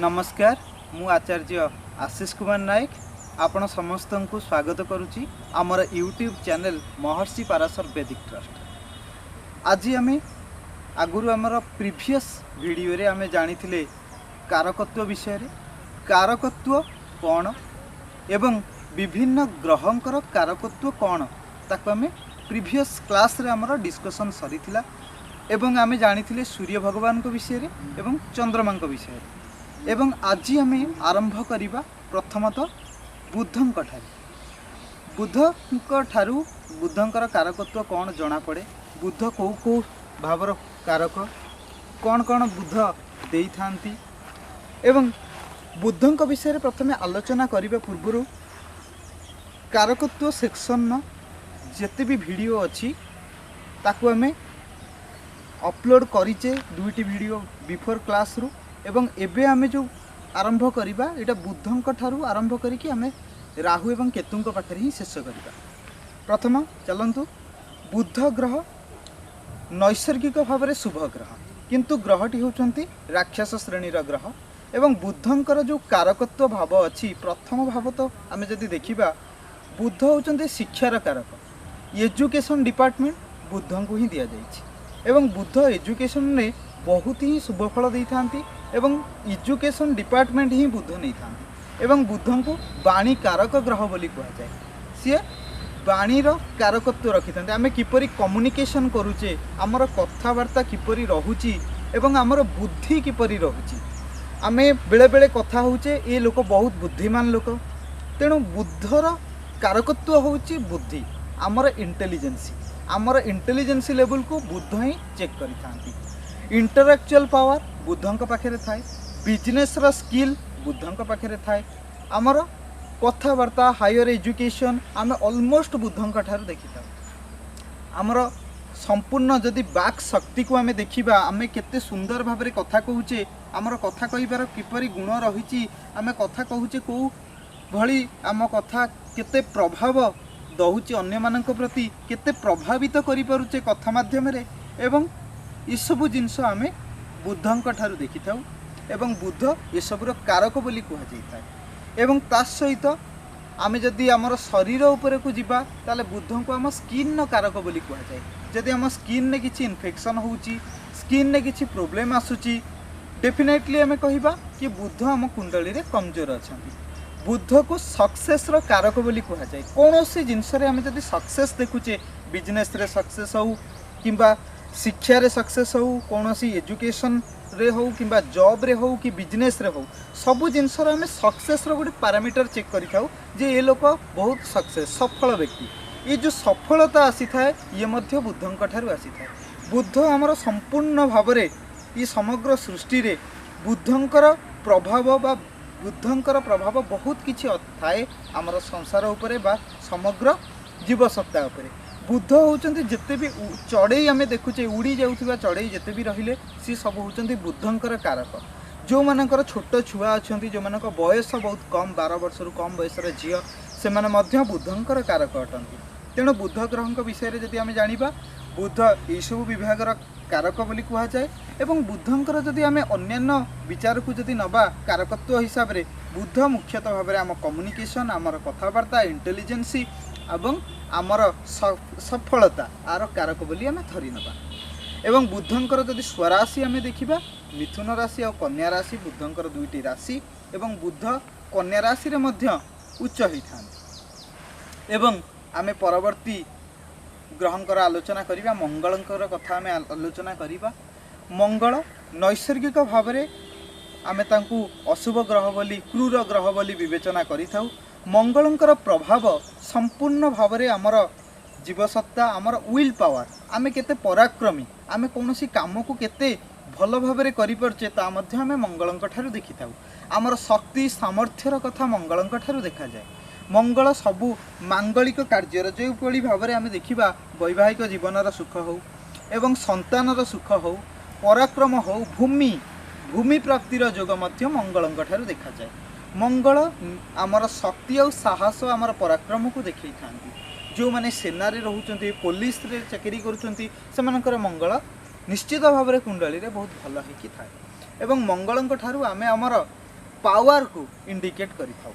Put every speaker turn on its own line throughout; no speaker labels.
ନମସ୍କାର, ମୁଁ ଆଚାର୍ଯ୍ୟ ଆଶିଷ କୁମାର ନାୟକ ଆପଣ ସମସ୍ତଙ୍କୁ ସ୍ୱାଗତ କରୁଛି ଆମର ୟୁଟ୍ୟୁବ୍ ଚ୍ୟାନେଲ୍ ମହର୍ଷି ପାରାଶର ବେଦିକ ଟ୍ରଷ୍ଟ। ଆଜି ଆମେ ଆଗରୁ ଆମର ପ୍ରିଭିୟସ୍ ଭିଡ଼ିଓରେ ଆମେ ଜାଣିଥିଲେ କାରକତ୍ୱ ବିଷୟରେ, କାରକତ୍ୱ କ'ଣ ଏବଂ ବିଭିନ୍ନ ଗ୍ରହଙ୍କର କାରକତ୍ୱ କ'ଣ ତାକୁ ଆମେ ପ୍ରିଭିୟସ୍ କ୍ଲାସ୍ରେ ଆମର ଡିସ୍କସନ୍ ସରିଥିଲା ଏବଂ ଆମେ ଜାଣିଥିଲେ ସୂର୍ଯ୍ୟ ଭଗବାନଙ୍କ ବିଷୟରେ ଏବଂ ଚନ୍ଦ୍ରମାଙ୍କ ବିଷୟରେ। ଏବଂ ଆଜି ଆମେ ଆରମ୍ଭ କରିବା ପ୍ରଥମତଃ ବୁଧଙ୍କ ଠାରୁ। ବୁଧଙ୍କ ଠାରୁ ବୁଧଙ୍କର କାରକତ୍ୱ କ'ଣ ଜଣାପଡ଼େ, ବୁଧ କେଉଁ କେଉଁ ଭାବର କାରକ, କ'ଣ କ'ଣ ବୁଧ ଦେଇଥାନ୍ତି ଏବଂ ବୁଧଙ୍କ ବିଷୟରେ ପ୍ରଥମେ ଆଲୋଚନା କରିବା ପୂର୍ବରୁ କାରକତ୍ୱ ସେକ୍ସନ୍ର ଯେତେ ବି ଭିଡ଼ିଓ ଅଛି ତାକୁ ଆମେ ଅପଲୋଡ଼ କରିଛେ ଦୁଇଟି ଭିଡ଼ିଓ ବିଫୋର୍ କ୍ଲାସ୍ରୁ। ଏବଂ ଏବେ ଆମେ ଯେଉଁ ଆରମ୍ଭ କରିବା ଏଇଟା ବୁଧଙ୍କ ଠାରୁ ଆରମ୍ଭ କରିକି ଆମେ ରାହୁ ଏବଂ କେତୁଙ୍କ ପାଖରେ ହିଁ ଶେଷ କରିବା। ପ୍ରଥମ ଚାଲନ୍ତୁ, ବୁଧ ଗ୍ରହ ନୈସର୍ଗିକ ଭାବରେ ଶୁଭ ଗ୍ରହ, କିନ୍ତୁ ଗ୍ରହଟି ହେଉଛନ୍ତି ରାକ୍ଷସ ଶ୍ରେଣୀର ଗ୍ରହ। ଏବଂ ବୁଧଙ୍କର ଯେଉଁ କାରକତ୍ୱ ଭାବ ଅଛି, ପ୍ରଥମ ଭାବ ତ ଆମେ ଯଦି ଦେଖିବା, ବୁଧ ହେଉଛନ୍ତି ଶିକ୍ଷାର କାରକ। ଏଜୁକେସନ୍ ଡିପାର୍ଟମେଣ୍ଟ ବୁଧଙ୍କୁ ହିଁ ଦିଆଯାଇଛି ଏବଂ ବୁଧ ଏଜୁକେସନ୍ରେ ବହୁତ ହିଁ ଶୁଭଫଳ ଦେଇଥାନ୍ତି ଏବଂ ଏଜୁକେସନ୍ ଡିପାର୍ଟମେଣ୍ଟ ହିଁ ବୁଧ ନେଇଥାନ୍ତି। ଏବଂ ବୁଧଙ୍କୁ ବାଣୀ କାରକ ଗ୍ରହ ବୋଲି କୁହାଯାଏ। ସିଏ ବାଣୀର କାରକତ୍ୱ ରଖିଥାନ୍ତି। ଆମେ କିପରି କମ୍ୟୁନିକେସନ୍ କରୁଛେ, ଆମର କଥାବାର୍ତ୍ତା କିପରି ରହୁଛି ଏବଂ ଆମର ବୁଦ୍ଧି କିପରି ରହୁଛି। ଆମେ ବେଳେବେଳେ କଥା ହେଉଛେ ଏ ଲୋକ ବହୁତ ବୁଦ୍ଧିମାନ ଲୋକ, ତେଣୁ ବୁଧର କାରକତ୍ୱ ହେଉଛି ବୁଦ୍ଧି, ଆମର ଇଣ୍ଟେଲିଜେନ୍ସି। ଆମର ଇଣ୍ଟେଲିଜେନ୍ସି ଲେବୁଲକୁ ବୁଧ ହିଁ ଚେକ୍ କରିଥାନ୍ତି। ଇଣ୍ଟରାକ୍ଚୁଆଲ୍ ପାୱାର ବୁଧଙ୍କ ପାଖରେ ଥାଏ, ବିଜନେସ୍ର ସ୍କିଲ୍ ବୁଧଙ୍କ ପାଖରେ ଥାଏ, ଆମର କଥାବାର୍ତ୍ତା, ହାୟର ଏଜୁକେସନ୍ ଆମେ ଅଲମୋଷ୍ଟ ବୁଧଙ୍କ ଠାରୁ ଦେଖିଥାଉ। ଆମର ସମ୍ପୂର୍ଣ୍ଣ ଯଦି ବାକ୍ ଶକ୍ତିକୁ ଆମେ ଦେଖିବା, ଆମେ କେତେ ସୁନ୍ଦର ଭାବରେ କଥା କହୁଛେ, ଆମର କଥା କହିବାର କିପରି ଗୁଣ ରହିଛି, ଆମେ କଥା କହୁଛେ କେଉଁ ଭଳି, ଆମ କଥା କେତେ ପ୍ରଭାବ ଦେଉଛି ଅନ୍ୟମାନଙ୍କ ପ୍ରତି, କେତେ ପ୍ରଭାବିତ କରିପାରୁଛେ କଥା ମାଧ୍ୟମରେ, ଏବଂ ଏସବୁ ଜିନିଷ ଆମେ ବୁଧଙ୍କ ଠାରୁ ଦେଖିଥାଉ ଏବଂ ବୁଧ ଏସବୁର କାରକ ବୋଲି କୁହାଯାଇଥାଏ। ଏବଂ ତା ସହିତ ଆମେ ଯଦି ଆମର ଶରୀର ଉପରକୁ ଯିବା, ତାହେଲେ ବୁଧଙ୍କୁ ଆମ ସ୍କିନ୍ର କାରକ ବୋଲି କୁହାଯାଏ। ଯଦି ଆମ ସ୍କିନ୍ରେ କିଛି ଇନଫେକ୍ସନ୍ ହେଉଛି, ସ୍କିନ୍ରେ କିଛି ପ୍ରୋବ୍ଲେମ୍ ଆସୁଛି, ଡେଫିନେଟଲି ଆମେ କହିବା କି ବୁଧ ଆମ କୁଣ୍ଡଳୀରେ କମଜୋର ଅଛନ୍ତି। ବୁଧକୁ ସକ୍ସେସ୍ର କାରକ ବୋଲି କୁହାଯାଏ। କୌଣସି ଜିନିଷରେ ଆମେ ଯଦି ସକ୍ସେସ୍ ଦେଖୁଛେ, ବିଜନେସ୍ରେ ସକ୍ସେସ୍ ହେଉ କିମ୍ବା ଶିକ୍ଷାରେ ସକ୍ସେସ୍ ହେଉ, କୌଣସି ଏଜୁକେସନ୍ରେ ହେଉ କିମ୍ବା ଜବ୍ରେ ହେଉ କି ବିଜନେସ୍ରେ ହେଉ, ସବୁ ଜିନିଷର ଆମେ ସକ୍ସେସ୍ର ଗୋଟେ ପାରାମିଟର ଚେକ୍ କରିଥାଉ ଯେ ଏ ଲୋକ ବହୁତ ସକ୍ସେସ୍, ସଫଳ ବ୍ୟକ୍ତି। ଏ ଯେଉଁ ସଫଳତା ଆସିଥାଏ ଇଏ ମଧ୍ୟ ବୁଧଙ୍କ ଠାରୁ ଆସିଥାଏ। ବୁଧ ଆମର ସମ୍ପୂର୍ଣ୍ଣ ଭାବରେ ଏ ସମଗ୍ର ସୃଷ୍ଟିରେ ବୁଧଙ୍କର ପ୍ରଭାବ ବା ବୁଦ୍ଧଙ୍କର ପ୍ରଭାବ ବହୁତ କିଛି ଥାଏ ଆମର ସଂସାର ଉପରେ ବା ସମଗ୍ର ଜୀବସତ୍ତା ଉପରେ। ବୁଧ ହେଉଛନ୍ତି ଯେତେ ବି ଚଢ଼େଇ ଆମେ ଦେଖୁଛେ, ଉଡ଼ି ଯାଉଥିବା ଚଢ଼େଇ ଯେତେ ବି ରହିଲେ, ସିଏ ସବୁ ହେଉଛନ୍ତି ବୁଦ୍ଧଙ୍କର କାରକ। ଯେଉଁମାନଙ୍କର ଛୋଟ ଛୁଆ ଅଛନ୍ତି, ଯେଉଁମାନଙ୍କ ବୟସ ବହୁତ କମ୍, 12 ବର୍ଷରୁ କମ୍ ବୟସର ଝିଅ, ସେମାନେ ମଧ୍ୟ ବୁଧଙ୍କର କାରକ ଅଟନ୍ତି। ତେଣୁ ବୁଧ ଗ୍ରହଙ୍କ ବିଷୟରେ ଯଦି ଆମେ ଜାଣିବା, ବୁଧ ଏଇସବୁ ବିଭାଗର କାରକ ବୋଲି କୁହାଯାଏ। ଏବଂ ବୁଧଙ୍କର ଯଦି ଆମେ ଅନ୍ୟାନ୍ୟ ବିଚାରକୁ ଯଦି ନେବା କାରକତ୍ୱ ହିସାବରେ, ବୁଧ ମୁଖ୍ୟତଃ ଭାବରେ ଆମ କମ୍ୟୁନିକେସନ୍, ଆମର କଥାବାର୍ତ୍ତା, ଇଣ୍ଟେଲିଜେନ୍ସି ଏବଂ ଆମର ସଫଳତା ଆର କାରକ ବୋଲି ଆମେ ଧରି ନେବା। ଏବଂ ବୁଧଙ୍କର ଯଦି ସ୍ୱରାଶି ଆମେ ଦେଖିବା, ମିଥୁନ ରାଶି ଆଉ କନ୍ୟା ରାଶି ବୁଧଙ୍କର ଦୁଇଟି ରାଶି, ଏବଂ ବୁଧ କନ୍ୟା ରାଶିରେ ମଧ୍ୟ ଉଚ୍ଚ ହୋଇଥାନ୍ତି। ଏବଂ ଆମେ ପରବର୍ତ୍ତୀ ଗ୍ରହଙ୍କର ଆଲୋଚନା କରିବା, ମଙ୍ଗଳଙ୍କର କଥା ଆମେ ଆଲୋଚନା କରିବା। ମଙ୍ଗଳ ନୈସର୍ଗିକ ଭାବରେ ଆମେ ତାଙ୍କୁ ଅଶୁଭ ଗ୍ରହ ବୋଲି, କ୍ରୂର ଗ୍ରହ ବୋଲି ବିବେଚନା କରିଥାଉ। ମଙ୍ଗଳଙ୍କର ପ୍ରଭାବ ସମ୍ପୂର୍ଣ୍ଣ ଭାବରେ ଆମର ଜୀବସତ୍ତା, ଆମର will power, ଆମେ କେତେ ପରାକ୍ରମୀ, ଆମେ କୌଣସି କାମକୁ କେତେ ଭଲ ଭାବରେ କରିପାରୁଛେ ତା ମଧ୍ୟ ଆମେ ମଙ୍ଗଳଙ୍କ ଠାରୁ ଦେଖିଥାଉ। ଆମର ଶକ୍ତି ସାମର୍ଥ୍ୟର କଥା ମଙ୍ଗଳଙ୍କ ଠାରୁ ଦେଖାଯାଏ। ମଙ୍ଗଳ ସବୁ ମାଙ୍ଗଳିକ କାର୍ଯ୍ୟର ଯେଉଁଭଳି ଭାବରେ ଆମେ ଦେଖିବା, ବୈବାହିକ ଜୀବନର ସୁଖ ହେଉ ଏବଂ ସନ୍ତାନର ସୁଖ ହେଉ, ପରାକ୍ରମ ହେଉ, ଭୂମି ପ୍ରାପ୍ତିର ଯୋଗ ମଧ୍ୟ ମଙ୍ଗଳଙ୍କ ଠାରୁ ଦେଖାଯାଏ। ମଙ୍ଗଳ ଆମର ଶକ୍ତି ଆଉ ସାହସ, ଆମର ପରାକ୍ରମକୁ ଦେଖେଇଥାନ୍ତି। ଯେଉଁମାନେ ସେନାରେ ରହୁଛନ୍ତି, ପୋଲିସରେ ଚାକିରି କରୁଛନ୍ତି, ସେମାନଙ୍କର ମଙ୍ଗଳ ନିଶ୍ଚିତ ଭାବରେ କୁଣ୍ଡଳୀରେ ବହୁତ ଭଲ ହେଇକି ଥାଏ। ଏବଂ ମଙ୍ଗଳଙ୍କ ଠାରୁ ଆମେ ଆମର ପାୱାରକୁ ଇଣ୍ଡିକେଟ୍ କରିଥାଉ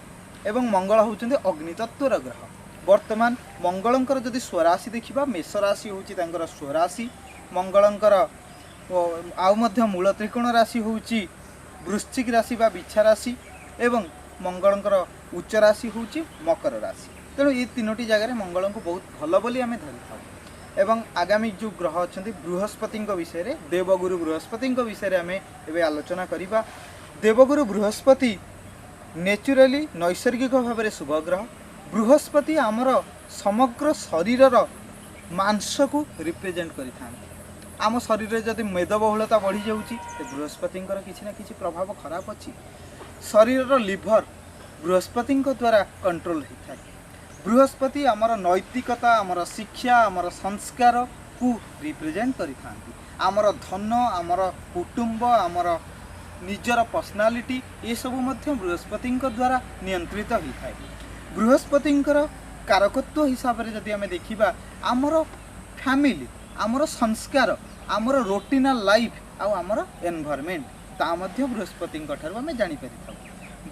ଏବଂ ମଙ୍ଗଳ ହେଉଛନ୍ତି ଅଗ୍ନିତତ୍ତ୍ୱର ଗ୍ରହ। ବର୍ତ୍ତମାନ ମଙ୍ଗଳଙ୍କର ଯଦି ସ୍ୱରାଶି ଦେଖିବା, ମେଷ ରାଶି ହେଉଛି ତାଙ୍କର ସ୍ୱରାଶି। ମଙ୍ଗଳଙ୍କର ଆଉ ମଧ୍ୟ ମୂଳ ତ୍ରିକୋଣ ରାଶି ହେଉଛି ବୃଶ୍ଚିକ ରାଶି ବା ବିଛା ରାଶି ଏବଂ ମଙ୍ଗଳଙ୍କର ଉଚ୍ଚ ରାଶି ହେଉଛି ମକର ରାଶି। ତେଣୁ ଏ ତିନୋଟି ଜାଗାରେ ମଙ୍ଗଳଙ୍କୁ ବହୁତ ଭଲ ବୋଲି ଆମେ ଧରିଥାଉ। ଏବଂ ଆଗାମୀ ଯେଉଁ ଗ୍ରହ ଅଛନ୍ତି ବୃହସ୍ପତିଙ୍କ ବିଷୟରେ, ଦେବଗୁରୁ ବୃହସ୍ପତିଙ୍କ ବିଷୟରେ ଆମେ ଏବେ ଆଲୋଚନା କରିବା। ଦେବଗୁରୁ ବୃହସ୍ପତି ନେଚୁରାଲି ନୈସର୍ଗିକ ଭାବରେ ଶୁଭ ଗ୍ରହ। ବୃହସ୍ପତି ଆମର ସମଗ୍ର ଶରୀରର ମାଂସକୁ ରିପ୍ରେଜେଣ୍ଟ କରିଥାନ୍ତି। ଆମ ଶରୀରରେ ଯଦି ମେଦବହୁଳତା ବଢ଼ିଯାଉଛି, ବୃହସ୍ପତିଙ୍କର କିଛି ନା କିଛି ପ୍ରଭାବ ଖରାପ ଅଛି। ଶରୀରର ଲିଭର ବୃହସ୍ପତିଙ୍କ ଦ୍ୱାରା କଣ୍ଟ୍ରୋଲ ହୋଇଥାଏ। ବୃହସ୍ପତି ଆମର ନୈତିକତା, ଆମର ଶିକ୍ଷା, ଆମର ସଂସ୍କାରକୁ ରିପ୍ରେଜେଣ୍ଟ କରିଥାନ୍ତି। ଆମର ଧନ, ଆମର କୁଟୁମ୍ବ, ଆମର ନିଜର ପର୍ସନାଲିଟି, ଏସବୁ ମଧ୍ୟ ବୃହସ୍ପତିଙ୍କ ଦ୍ୱାରା ନିୟନ୍ତ୍ରିତ ହୋଇଥାଏ। ବୃହସ୍ପତିଙ୍କର କାରକତ୍ୱ ହିସାବରେ ଯଦି ଆମେ ଦେଖିବା, ଆମର ଫ୍ୟାମିଲି, ଆମର ସଂସ୍କାର, ଆମର ରୋଟିନାଲ ଲାଇଫ୍ ଆଉ ଆମର ଏନଭାରମେଣ୍ଟ, ତା ମଧ୍ୟ ବୃହସ୍ପତିଙ୍କ ଠାରୁ ଆମେ ଜାଣିପାରିଥାଉ।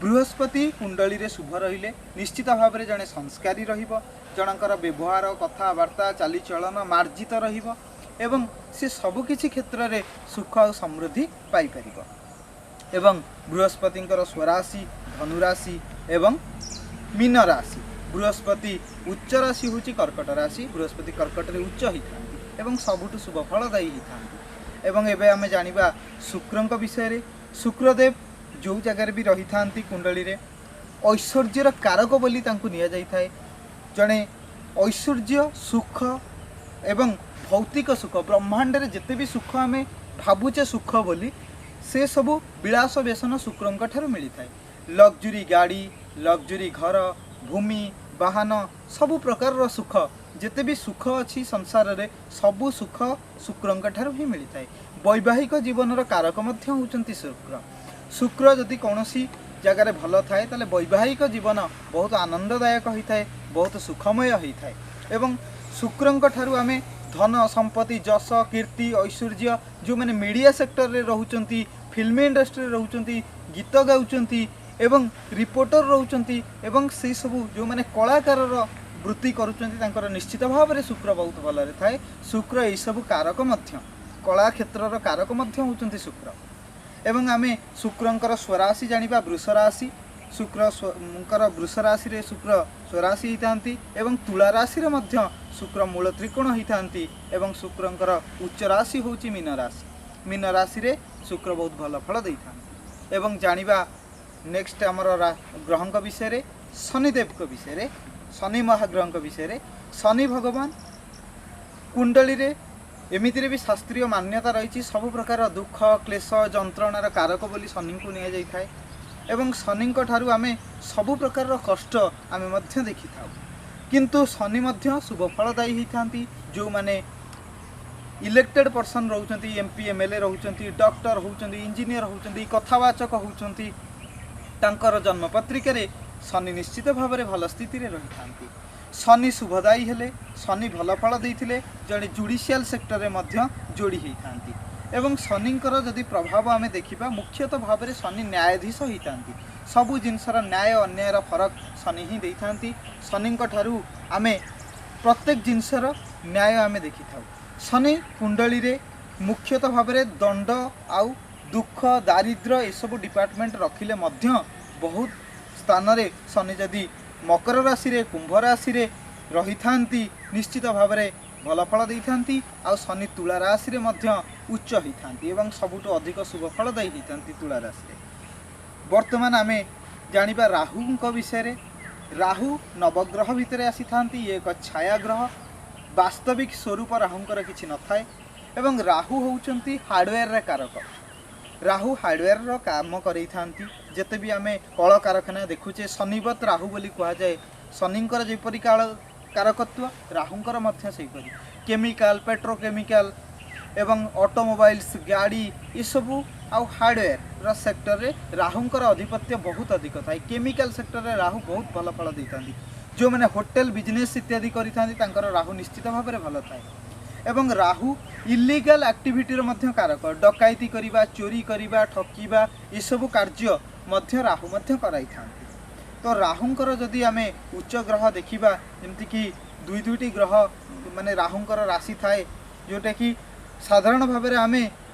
ବୃହସ୍ପତି କୁଣ୍ଡଳୀରେ ଶୁଭ ରହିଲେ ନିଶ୍ଚିତ ଭାବରେ ଜଣେ ସଂସ୍କାରୀ ରହିବ, ଜଣଙ୍କର ବ୍ୟବହାର, କଥାବାର୍ତ୍ତା, ଚାଲିଚଳନ ମାର୍ଜିତ ରହିବ ଏବଂ ସେ ସବୁକିଛି କ୍ଷେତ୍ରରେ ସୁଖ ଆଉ ସମୃଦ୍ଧି ପାଇପାରିବ। ଏବଂ ବୃହସ୍ପତିଙ୍କର ସ୍ୱରାଶି ଧନୁରାଶି ଏବଂ ମୀନ ରାଶି। ବୃହସ୍ପତି ଉଚ୍ଚ ରାଶି ହେଉଛି କର୍କଟ ରାଶି। ବୃହସ୍ପତି କର୍କଟରେ ଉଚ୍ଚ ହୋଇଥାନ୍ତି ଏବଂ ସବୁଠୁ ଶୁଭ ଫଳଦାୟୀ ହୋଇଥାନ୍ତି। ଏବଂ ଏବେ ଆମେ ଜାଣିବା ଶୁକ୍ରଙ୍କ ବିଷୟରେ। ଶୁକ୍ରଦେବ ଯେଉଁ ଜାଗାରେ ବି ରହିଥାନ୍ତି କୁଣ୍ଡଳୀରେ, ଐଶ୍ୱର୍ଯ୍ୟର କାରକ ବୋଲି ତାଙ୍କୁ ନିଆଯାଇଥାଏ। ଜଣେ ଐଶ୍ୱର୍ଯ୍ୟ, ସୁଖ ଏବଂ ଭୌତିକ ସୁଖ, ବ୍ରହ୍ମାଣ୍ଡରେ ଯେତେ ବି ସୁଖ ଆମେ ଭାବୁଛେ ସୁଖ ବୋଲି, ସେସବୁ ବିଳାସ ବ୍ୟସନ ଶୁକ୍ରଙ୍କ ଠାରୁ ମିଳିଥାଏ। ଲକ୍ଜୁରୀ ଗାଡ଼ି, ଲକ୍ଜୁରୀ ଘର, ଭୂମି, ବାହନ, ସବୁ ପ୍ରକାରର ସୁଖ, ଯେତେ ବି ସୁଖ ଅଛି ସଂସାରରେ, ସବୁ ସୁଖ ଶୁକ୍ରଙ୍କ ଠାରୁ ହିଁ ମିଳିଥାଏ। ବୈବାହିକ ଜୀବନର କାରକ ମଧ୍ୟ ହେଉଛନ୍ତି ଶୁକ୍ର। ଶୁକ୍ର ଯଦି କୌଣସି ଜାଗାରେ ଭଲ ଥାଏ, ତାହେଲେ ବୈବାହିକ ଜୀବନ ବହୁତ ଆନନ୍ଦଦାୟକ ହୋଇଥାଏ, ବହୁତ ସୁଖମୟ ହୋଇଥାଏ। ଏବଂ ଶୁକ୍ରଙ୍କ ଠାରୁ ଆମେ ଧନ, ସମ୍ପତ୍ତି, ଯଶ, କୀର୍ତ୍ତି, ଐଶ୍ୱର୍ଯ୍ୟ, ଯେଉଁମାନେ ମିଡ଼ିଆ ସେକ୍ଟରରେ ରହୁଛନ୍ତି, ଫିଲ୍ମ ଇଣ୍ଡଷ୍ଟ୍ରିରେ ରହୁଛନ୍ତି, ଗୀତ ଗାଉଛନ୍ତି ଏବଂ ରିପୋର୍ଟର ରହୁଛନ୍ତି ଏବଂ ସେସବୁ ଯେଉଁମାନେ କଳାକାରର ବୃତ୍ତି କରୁଛନ୍ତି, ତାଙ୍କର ନିଶ୍ଚିତ ଭାବରେ ଶୁକ୍ର ବହୁତ ଭଲରେ ଥାଏ। ଶୁକ୍ର ଏଇସବୁ କାରକ ମଧ୍ୟ, କଳା କ୍ଷେତ୍ରର କାରକ ମଧ୍ୟ ହେଉଛନ୍ତି ଶୁକ୍ର। ଏବଂ ଆମେ ଶୁକ୍ରଙ୍କର ସ୍ୱରାଶି ଜାଣିବା, ବୃଷ ରାଶି। ଶୁକ୍ରଙ୍କର ବୃଷ ରାଶିରେ ଶୁକ୍ର ସ୍ୱରାଶି ହେଇଥାନ୍ତି ଏବଂ ତୁଳା ରାଶିରେ ମଧ୍ୟ ଶୁକ୍ର ମୂଳ ତ୍ରିକୋଣ ହେଇଥାନ୍ତି ଏବଂ ଶୁକ୍ରଙ୍କର ଉଚ୍ଚ ରାଶି ହେଉଛି ମୀନ ରାଶି। ମୀନ ରାଶିରେ ଶୁକ୍ର ବହୁତ ଭଲ ଫଳ ଦେଇଥାନ୍ତି। ଏବଂ ଜାଣିବା ନେକ୍ସଟ ଆମର ଗ୍ରହଙ୍କ ବିଷୟରେ, ଶନିଦେବଙ୍କ ବିଷୟରେ, ଶନି ମହାଗ୍ରହଙ୍କ ବିଷୟରେ। ଶନି ଭଗବାନ କୁଣ୍ଡଳୀରେ ଏମିତିରେ ବି ଶାସ୍ତ୍ରୀୟ ମାନ୍ୟତା ରହିଛି, ସବୁ ପ୍ରକାର ଦୁଃଖ, କ୍ଲେଶ, ଯନ୍ତ୍ରଣାର କାରକ ବୋଲି ଶନିଙ୍କୁ ନିଆଯାଇଥାଏ ଏବଂ ଶନିଙ୍କ ଠାରୁ ଆମେ ସବୁ ପ୍ରକାରର କଷ୍ଟ ଆମେ ମଧ୍ୟ ଦେଖିଥାଉ। କିନ୍ତୁ ଶନି ମଧ୍ୟ ଶୁଭ ଫଳଦାୟୀ ହେଇଥାନ୍ତି। ଯେଉଁମାନେ ଇଲେକ୍ଟେଡ଼ ପର୍ସନ୍ ରହୁଛନ୍ତି, M P, M L A ରହୁଛନ୍ତି, ଡକ୍ଟର ହେଉଛନ୍ତି, ଇଞ୍ଜିନିୟର ହେଉଛନ୍ତି, କଥାବାଚକ ହେଉଛନ୍ତି, ତାଙ୍କର ଜନ୍ମପତ୍ରିକାରେ ଶନି ନିଶ୍ଚିତ ଭାବରେ ଭଲ ସ୍ଥିତିରେ ରହିଥାନ୍ତି। ଶନି ଶୁଭଦାୟୀ ହେଲେ, ଶନି ଭଲ ଫଳ ଦେଇଥିଲେ ଜଣେ ଜୁଡ଼ିସିଆଲ ସେକ୍ଟରରେ ମଧ୍ୟ ଯୋଡ଼ି ହେଇଥାନ୍ତି। ଏବଂ ଶନିଙ୍କର ଯଦି ପ୍ରଭାବ ଆମେ ଦେଖିବା, ମୁଖ୍ୟତଃ ଭାବରେ ଶନି ନ୍ୟାୟାଧୀଶ ହେଇଥାନ୍ତି। ସବୁ ଜିନିଷର ନ୍ୟାୟ ଅନ୍ୟାୟର ଫରକ ଶନି ହିଁ ଦେଇଥାନ୍ତି। ଶନିଙ୍କ ଠାରୁ ଆମେ ପ୍ରତ୍ୟେକ ଜିନିଷର ନ୍ୟାୟ ଆମେ ଦେଖିଥାଉ। ଶନି କୁଣ୍ଡଳୀରେ ମୁଖ୍ୟତଃ ଭାବରେ ଦଣ୍ଡ ଆଉ ଦୁଃଖ, ଦାରିଦ୍ର୍ୟ ଏସବୁ ଡିପାର୍ଟମେଣ୍ଟ ରଖିଲେ ମଧ୍ୟ ବହୁତ ସ୍ଥାନରେ ଶନି ଯଦି ମକର ରାଶିରେ, କୁମ୍ଭ ରାଶିରେ ରହିଥାନ୍ତି, ନିଶ୍ଚିତ ଭାବରେ ଭଲ ଫଳ ଦେଇଥାନ୍ତି। ଆଉ ଶନି ତୁଳା ରାଶିରେ ମଧ୍ୟ ଉଚ୍ଚ ହେଇଥାନ୍ତି ଏବଂ ସବୁଠୁ ଅଧିକ ଶୁଭ ଫଳଦାୟୀ ହେଇଥାନ୍ତି ତୁଳା ରାଶିରେ। ବର୍ତ୍ତମାନ ଆମେ ଜାଣିବା ରାହୁଙ୍କ ବିଷୟରେ। ରାହୁ ନବଗ୍ରହ ଭିତରେ ଆସିଥାନ୍ତି। ଇଏ ଏକ ଛାୟା ଗ୍ରହ, ବାସ୍ତବିକ ସ୍ୱରୂପ ରାହୁଙ୍କର କିଛି ନଥାଏ ଏବଂ ରାହୁ ହେଉଛନ୍ତି ହାର୍ଡ଼ୱେୟାରର କାରକ। ରାହୁ ହାର୍ଡ଼ୱେୟାରର କାମ କରେଇଥାନ୍ତି। ଯେତେ ବି ଆମେ କଳକାରଖାନା ଦେଖୁଛେ, ଶନିବତ ରାହୁ ବୋଲି କୁହାଯାଏ। ଶନିଙ୍କର ଯେପରି କାରକତ୍ୱ, ରାହୁଙ୍କର ମଧ୍ୟ ସେହିପରି। କେମିକାଲ, ପେଟ୍ରୋକେମିକାଲ ଏବଂ ଅଟୋମୋବାଇଲ୍ସ, ଗାଡ଼ି ଏସବୁ ଆଉ ହାର୍ଡ଼ୱେୟାରର ସେକ୍ଟରରେ ରାହୁଙ୍କର ଆଧିପତ୍ୟ ବହୁତ ଅଧିକ ଥାଏ। କେମିକାଲ ସେକ୍ଟରରେ ରାହୁ ବହୁତ ଭଲ ଫଳ ଦେଇଥାନ୍ତି। ଯେଉଁମାନେ ହୋଟେଲ ବିଜନେସ୍ ଇତ୍ୟାଦି କରିଥାନ୍ତି, ତାଙ୍କର ରାହୁ ନିଶ୍ଚିତ ଭାବରେ ଭଲ ଥାଏ। ଏବଂ ରାହୁ ଇଲିଗାଲ ଆକ୍ଟିଭିଟିର ମଧ୍ୟ କାରକ। ଡକାୟତି କରିବା, ଚୋରି କରିବା, ଠକିବା ଏସବୁ କାର୍ଯ୍ୟ ମଧ୍ୟ ରାହୁ ମଧ୍ୟ କରାଇଥାନ୍ତି। ତ ରାହୁଙ୍କର ଯଦି ଆମେ ଉଚ୍ଚ ଗ୍ରହ ଦେଖିବା, ଯେମିତିକି ଦୁଇ ଦୁଇଟି ଗ୍ରହ ମାନେ ରାହୁଙ୍କର ରାଶି ଥାଏ, ଯେଉଁଟାକି ସାଧାରଣ ଭାବରେ ଆମେ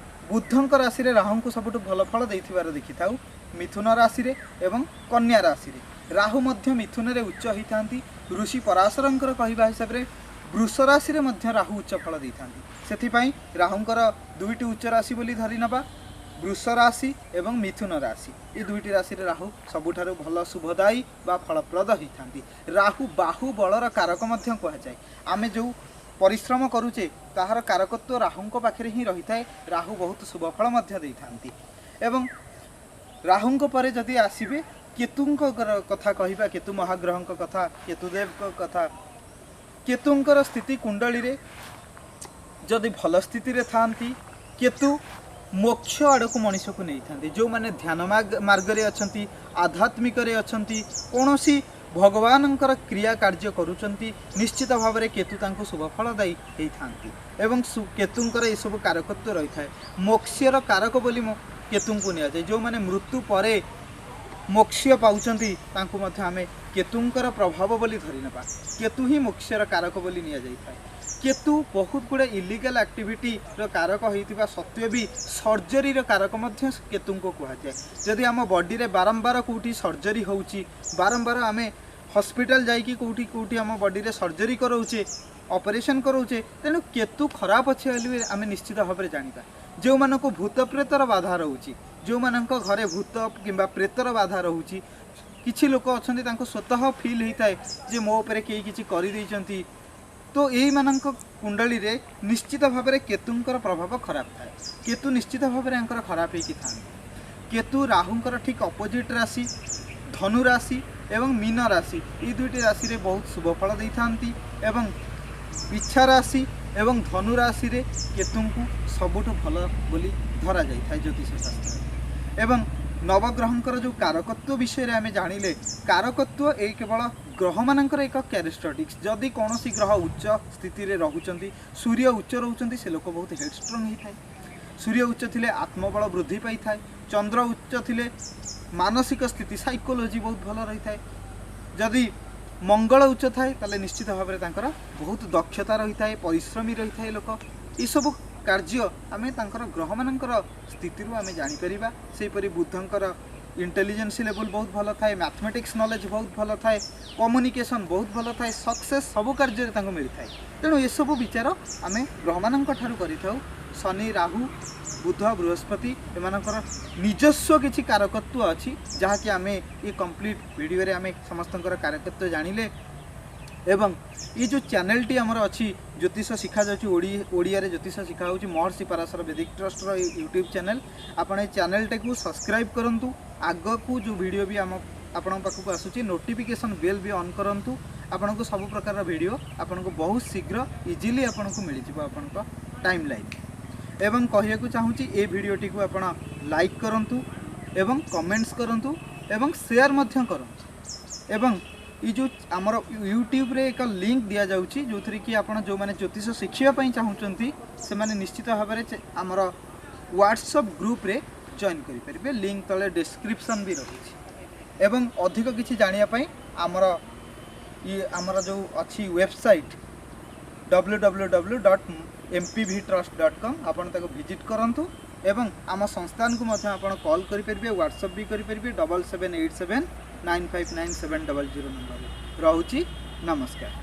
ବୁଧଙ୍କ ରାଶିରେ ରାହୁଙ୍କୁ ସବୁଠୁ ଭଲ ଫଳ ଦେଇଥିବାର ଦେଖିଥାଉ, ମିଥୁନ ରାଶିରେ ଏବଂ କନ୍ୟା ରାଶିରେ। ରାହୁ ମଧ୍ୟ ମିଥୁନରେ ଉଚ୍ଚ ହୋଇଥାନ୍ତି। ଋଷି ପରାଶରଙ୍କର କହିବା ହିସାବରେ ବୃଷ ରାଶିରେ ମଧ୍ୟ ରାହୁ ଉଚ୍ଚ ଫଳ ଦେଇଥାନ୍ତି। ସେଥିପାଇଁ ରାହୁଙ୍କର ଦୁଇଟି ଉଚ୍ଚ ରାଶି ବୋଲି ଧରି ନେବା, ବୃଷ ରାଶି ଏବଂ ମିଥୁନ ରାଶି। ଏ ଦୁଇଟି ରାଶିରେ ରାହୁ ସବୁଠାରୁ ଭଲ ଶୁଭଦାୟୀ ବା ଫଳପ୍ରଦ ହୋଇଥାନ୍ତି। ରାହୁ ବାହୁ ବଳର କାରକ ମଧ୍ୟ କୁହାଯାଏ। ଆମେ ଯେଉଁ ପରିଶ୍ରମ କରୁଛେ ତାହାର କାରକତ୍ୱ ରାହୁଙ୍କ ପାଖରେ ହିଁ ରହିଥାଏ। ରାହୁ ବହୁତ ଶୁଭ ଫଳ ମଧ୍ୟ ଦେଇଥାନ୍ତି। ଏବଂ ରାହୁଙ୍କ ପରେ ଯଦି ଆସିବେ କେତୁଙ୍କ କଥା କହିବା, କେତୁ ମହାଗ୍ରହଙ୍କ କଥା, କେତୁଦେବଙ୍କ କଥା, କେତୁଙ୍କର ସ୍ଥିତି କୁଣ୍ଡଳୀରେ ଯଦି ଭଲ ସ୍ଥିତିରେ ଥାଆନ୍ତି, କେତୁ ମୋକ୍ଷ ଆଡ଼କୁ ମଣିଷକୁ ନେଇଥାନ୍ତି। ଯେଉଁମାନେ ଧ୍ୟାନ ମାର୍ଗରେ ଅଛନ୍ତି, ଆଧ୍ୟାତ୍ମିକରେ ଅଛନ୍ତି, କୌଣସି ଭଗବାନଙ୍କର କ୍ରିୟା କାର୍ଯ୍ୟ କରୁଛନ୍ତି, ନିଶ୍ଚିତ ଭାବରେ କେତୁ ତାଙ୍କୁ ଶୁଭ ଫଳଦାୟୀ ହେଇଥାନ୍ତି। ଏବଂ କେତୁଙ୍କର ଏସବୁ କାରକତ୍ୱ ରହିଥାଏ। ମୋକ୍ଷର କାରକ ବୋଲି କେତୁଙ୍କୁ ନିଆଯାଏ। ଯେଉଁମାନେ ମୃତ୍ୟୁ ପରେ ମୋକ୍ଷ ପାଉଛନ୍ତି ତାଙ୍କୁ ମଧ୍ୟ ଆମେ କେତୁଙ୍କର ପ୍ରଭାବ ବୋଲି ଧରିନେବା। କେତୁ ହିଁ ମୋକ୍ଷର କାରକ ବୋଲି ନିଆଯାଇଥାଏ। କେତୁ ବହୁତ ଗୁଡ଼େ ଇଲିଗାଲ ଆକ୍ଟିଭିଟିର କାରକ ହୋଇଥିବା ସତ୍ତ୍ୱେ ବି ସର୍ଜରୀର କାରକ ମଧ୍ୟ କେତୁଙ୍କୁ କୁହାଯାଏ। ଯଦି ଆମ ବଡ଼ିରେ ବାରମ୍ବାର କେଉଁଠି ସର୍ଜରୀ ହେଉଛି, ବାରମ୍ବାର ଆମେ ହସ୍ପିଟାଲ ଯାଇକି କେଉଁଠି କେଉଁଠି ଆମ ବଡ଼ିରେ ସର୍ଜରୀ କରାଉଛେ, ଅପରେସନ୍ କରାଉଛେ, ତେଣୁ କେତୁ ଖରାପ ଅଛି ବୋଲି ଆମେ ନିଶ୍ଚିତ ଭାବରେ ଜାଣିବା। ଯେଉଁମାନଙ୍କୁ ଭୂତ ପ୍ରେତର ବାଧା ରହୁଛି, ଯେଉଁମାନଙ୍କ ଘରେ ଭୂତ କିମ୍ବା ପ୍ରେତର ବାଧା ରହୁଛି, କିଛି ଲୋକ ଅଛନ୍ତି ତାଙ୍କୁ ସ୍ୱତଃ ଫିଲ୍ ହେଇଥାଏ ଯେ ମୋ ଉପରେ କେହି କିଛି କରିଦେଇଛନ୍ତି, ତ ଏଇମାନଙ୍କ କୁଣ୍ଡଳୀରେ ନିଶ୍ଚିତ ଭାବରେ କେତୁଙ୍କର ପ୍ରଭାବ ଖରାପ ଥାଏ। କେତୁ ନିଶ୍ଚିତ ଭାବରେ ୟାଙ୍କର ଖରାପ ହେଇକି ଥାନ୍ତି। କେତୁ ରାହୁଙ୍କର ଠିକ୍ ଅପୋଜିଟ୍ ରାଶି ଧନୁ ରାଶି ଏବଂ ମୀନ ରାଶି, ଏଇ ଦୁଇଟି ରାଶିରେ ବହୁତ ଶୁଭ ଫଳ ଦେଇଥାନ୍ତି। ଏବଂ ବିଛା ରାଶି ଏବଂ ଧନୁ ରାଶିରେ କେତୁଙ୍କୁ ସବୁଠୁ ଭଲ ବୋଲି ଧରାଯାଇଥାଏ ଜ୍ୟୋତିଷ ଶାସ୍ତ୍ରରେ। ଏବଂ ନବଗ୍ରହଙ୍କର ଯେଉଁ କାରକତ୍ୱ ବିଷୟରେ ଆମେ ଜାଣିଲେ, କାରକତ୍ୱ ଏଇ କେବଳ ଗ୍ରହମାନଙ୍କର ଏକ କ୍ୟାରେକ୍ଟରିଷ୍ଟିକ୍ସ। ଯଦି କୌଣସି ଗ୍ରହ ଉଚ୍ଚ ସ୍ଥିତିରେ ରହୁଛନ୍ତି, ସୂର୍ଯ୍ୟ ଉଚ୍ଚ ରହୁଛନ୍ତି, ସେ ଲୋକ ବହୁତ ହେଡ଼ଷ୍ଟ୍ରଙ୍ଗ ହେଇଥାଏ। ସୂର୍ଯ୍ୟ ଉଚ୍ଚ ଥିଲେ ଆତ୍ମବଳ ବୃଦ୍ଧି ପାଇଥାଏ। ଚନ୍ଦ୍ର ଉଚ୍ଚ ଥିଲେ ମାନସିକ ସ୍ଥିତି, ସାଇକୋଲୋଜି ବହୁତ ଭଲ ରହିଥାଏ। ଯଦି ମଙ୍ଗଳ ଉଚ୍ଚ ଥାଏ ତାହେଲେ ନିଶ୍ଚିତ ଭାବରେ ତାଙ୍କର ବହୁତ ଦକ୍ଷତା ରହିଥାଏ, ପରିଶ୍ରମୀ ରହିଥାଏ ଲୋକ। ଏସବୁ କାର୍ଯ୍ୟ ଆମେ ତାଙ୍କର ଗ୍ରହମାନଙ୍କର ସ୍ଥିତିରୁ ଆମେ ଜାଣିପାରିବା। ସେହିପରି ବୁଧଙ୍କର ଇଣ୍ଟେଲିଜେନ୍ସି ଲେଭେଲ୍ ବହୁତ ଭଲ ଥାଏ, ମ୍ୟାଥମେଟିକ୍ସ ନଲେଜ୍ ବହୁତ ଭଲ ଥାଏ, କମ୍ୟୁନିକେସନ୍ ବହୁତ ଭଲ ଥାଏ, ସକ୍ସେସ୍ ସବୁ କାର୍ଯ୍ୟରେ ତାଙ୍କୁ ମିଳିଥାଏ। ତେଣୁ ଏସବୁ ବିଚାର ଆମେ ଗ୍ରହମାନଙ୍କ ଠାରୁ କରିଥାଉ। ଶନି, ରାହୁ, ବୁଧ, ବୃହସ୍ପତି ଏମାନଙ୍କର ନିଜସ୍ୱ କିଛି କାରକତ୍ୱ ଅଛି, ଯାହାକି ଆମେ ଏ କମ୍ପ୍ଲିଟ୍ ଭିଡ଼ିଓରେ ଆମେ ସମସ୍ତଙ୍କର କାରକତ୍ୱ ଜାଣିଲେ। ଏବଂ ଏ ଯେଉଁ ଚ୍ୟାନେଲଟି ଆମର ଅଛି ଜ୍ୟୋତିଷ ଶିଖାଯାଉଛି, ଓଡ଼ିଆରେ ଜ୍ୟୋତିଷ ଶିଖା ହେଉଛି, ମହର୍ଷି ପରାଶର ବେଦିକ ଟ୍ରଷ୍ଟର ୟୁଟ୍ୟୁବ୍ ଚ୍ୟାନେଲ୍। ଆପଣ ଏ ଚ୍ୟାନେଲଟାକୁ ସବସ୍କ୍ରାଇବ୍ କରନ୍ତୁ। ଆଗକୁ ଯେଉଁ ଭିଡ଼ିଓ ବି ଆମ ଆପଣଙ୍କ ପାଖକୁ ଆସୁଛି, ନୋଟିଫିକେସନ୍ ବେଲ୍ ବି ଅନ୍ କରନ୍ତୁ। ଆପଣଙ୍କୁ ସବୁ ପ୍ରକାରର ଭିଡ଼ିଓ ଆପଣଙ୍କୁ ବହୁତ ଶୀଘ୍ର ଇଜିଲି ଆପଣଙ୍କୁ ମିଳିଯିବ ଆପଣଙ୍କ ଟାଇମ୍ ଲାଇନ୍। ଏବଂ କହିବାକୁ ଚାହୁଁଛି ଏ ଭିଡ଼ିଓଟିକୁ ଆପଣ ଲାଇକ୍ କରନ୍ତୁ ଏବଂ କମେଣ୍ଟସ୍ କରନ୍ତୁ ଏବଂ ସେୟାର ମଧ୍ୟ କରନ୍ତୁ। ଏବଂ ଏଇ ଯେଉଁ ଆମର ୟୁଟ୍ୟୁବରେ ଏକ ଲିଙ୍କ୍ ଦିଆଯାଉଛି, ଯେଉଁଥିରେ କି ଆପଣ ଯେଉଁମାନେ ଜ୍ୟୋତିଷ ଶିଖିବା ପାଇଁ ଚାହୁଁଛନ୍ତି ସେମାନେ ନିଶ୍ଚିତ ଭାବରେ ଆମର ହ୍ୱାଟ୍ସଅପ୍ ଗ୍ରୁପ୍ରେ ଜଏନ୍ କରିପାରିବେ। ଲିଙ୍କ୍ ତଳେ ଡେସ୍କ୍ରିପସନ୍ ବି ରହିଛି। ଏବଂ ଅଧିକ କିଛି ଜାଣିବା ପାଇଁ ଆମର ଆମର ଯେଉଁ ଅଛି ୱେବସାଇଟ୍ www.mpvtrust.com, ଆପଣ ତାକୁ ଭିଜିଟ୍ କରନ୍ତୁ। ଏବଂ ଆମ ସଂସ୍ଥାନକୁ ମଧ୍ୟ ଆପଣ କଲ୍ କରିପାରିବେ, ହ୍ୱାଟ୍ସଅପ୍ ବି କରିପାରିବେ। 7787959700 ନମ୍ବରରେ ରହୁଛି। ନମସ୍କାର।